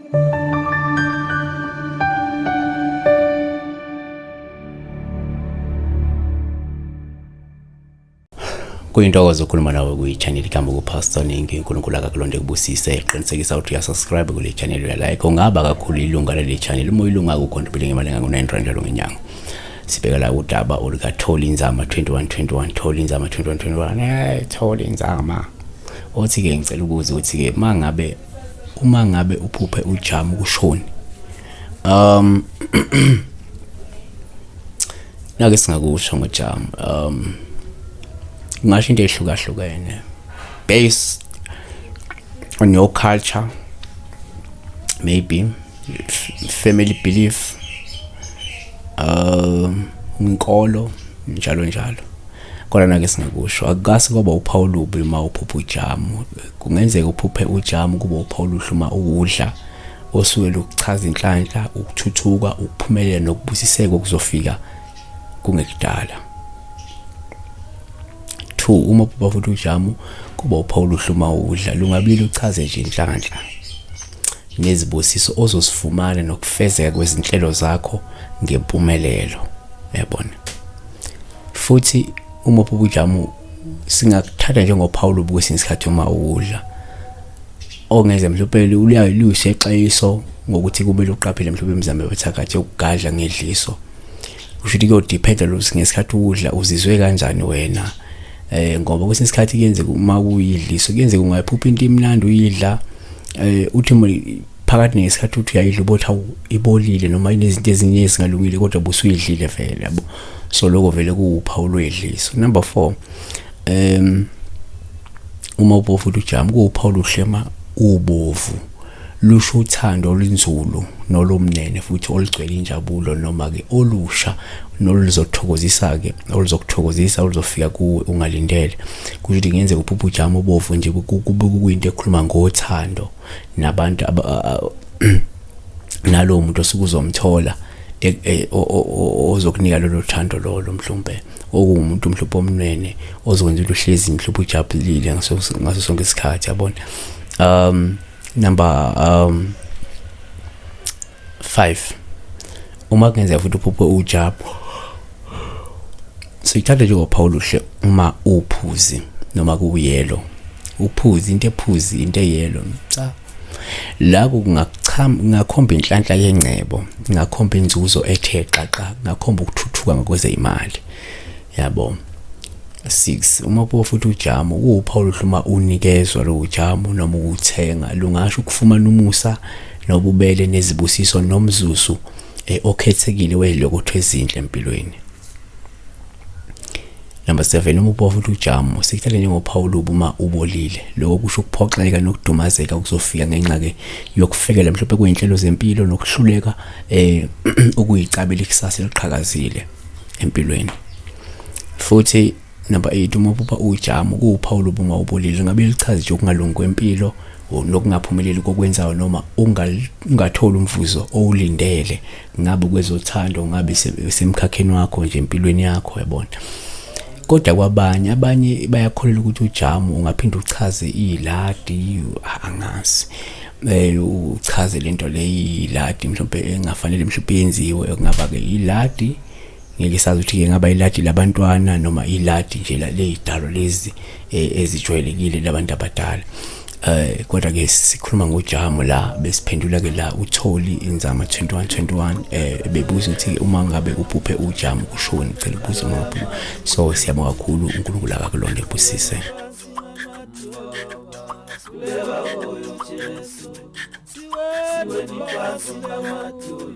Kuyintokozo ukukhuluma nawe kwi-channel kaMbuku Pastor Ningi. uNkulunkulu akakulonde kubusise. Qinisekisa ukuthi uyasubscribe kule channel, uyalike. Ungaba kakhulu ilunga lale channel. Uma uyilunga ucontribute ngemali engango-9 rand njalo ngenyanga. Sibheka la udaba olukaTholi Nzama 2121, Tholi Nzama 2121. Hey, Tholi Nzama. Othi-ke ngicela ukubuza ukuthi-ke uma ngabe uphuphe ujamu kushoni. Nake singakusho ngojamu, ngingasho into ehlukahlukene based on your culture, maybe family belief, inkolo, njalo njalo. Kodwa nake singakusho, akukase kwaba uphawu olubi uma uphupha ujamu. Kungenzeka uphuphe ujamu kube uphawu oluhle uma uwudla, osuke luchaza inhlanhla, ukuthuthuka, ukuphumelela nokubusiseka okuzofika kungekudala. 2, uma uphupha futhi ujamu kuba uphawu oluhle uma udla, lungabili uchaze nje inhlanhla nezibusiso ozosifumana nokufezeka kwezinhlelo zakho ngempumelelo, yabona. Futhi uma uphupha ujamu singakuthatha njengophawu olubi kwesinye isikhathi uma uwudla, ongenza mhlawumbe luyisexwayiso ngokuthi kumele uqaphele mhlawumbe imizamo yabathakathi yokugadla ngedliso. Kusho ukuthi kuyodiphenda lokuthi ngesikhathi udla uzizwe kanjani wena, ngoba kwesinye isikhathi kuyenzeka uma kuyidliso, kuyenzeka ungayiphupha into imnandi uyidla, uthi phakathi nesikhathi uthi uyayidla ubothi hawu, ibolile noma inezinto ezinye ezingalungile, kodwa busuyidlile vele, yabo. So lokho vele kuwuphawu lwedliso. Number 4, uma ubovu futhi ujamu kuwuphawu oluhle ma ubovu, lusho uthando olunzulu nolomnene futhi olugcwele injabulo, noma-ke olusha noluzothokozisa-ke, oluzokuthokozisa, oluzofika kuwe ungalindele. Kusho ukuthi kungenzeka uphuphe ujamu obovu nje kube kuyinto ekhuluma ngothando nabantu nalowo muntu osuke uzomthola ozokunika lolo thando lolo, mhlawumbe okuwumuntu mhlawumbe omnene ozokwenza ukuthi uhlezi mhlawumbe ujabulile ngaso sonke isikhathi, yabona. Number 5, uma kungenzeka futhi uphuphe ujabu, siyithatha njengophawu oluhle uma uphuzi noma kuwuyelo, uphuzi, into ephuzi, into eyelo cha, lako kungakhomba inhlanhla yengcebo, kungakhomba inzuzo ethe xaxa, kungakhomba ukuthuthuka ngokwezemali, yabo. 6, uma uphupha futhi ujamu kuwuphawu oluhle uma unikezwa lowo jamu noma ukuthenga, lungasho ukufumana umusa nobubele nezibusiso nomzuzu okhethekile wezilokotho ezinhle empilweni. Number 7, uma uphupha futhi ujamu sikuthatha njengophawu olubi uma ubolile, lokho kusho ukuphoxeka nokudumazeka okuzofika ngenxa-ke yokufekela mhlawumbe kuyinhlelo zempilo nokuhluleka ukuyicabela ikusasa eliqhakazile empilweni. Futhi number 8, uma uphupha ujamu kuwuphawu olubi uma ubolile, ngabe lichaza nje ukungalungi kwempilo nokungaphumeleli kokwenzayo noma ungatholi umvuzo owulindele, ngabe kwezothando, ngabe semkhakheni wakho nje empilweni yakho, yabona. Kodwa kwabanye, abanye bayakholelwa ukuthi ujamu ungaphinde uchaze iladi, angazi, uchaze lento le iladi mhlawumbe engafanele mhlawumbe yenziwe, kungaba ke iladi, ngeke sazi ukuthi ke ngaba iladi labantwana noma iladi nje lezidalo lezi ezijwayelekile labantu abadala. Kodwa ke sikhuluma ngojamu la, besiphendula ke la uTholi Inzama 2121, bebuza ukuthi uma ngabe uphuphe ujamu kushoni, cela ukubuza uma uphuphe. So siyabonga kakhulu, uNkulunkulu akakulonde kubusise. Siweni phansi namadolo.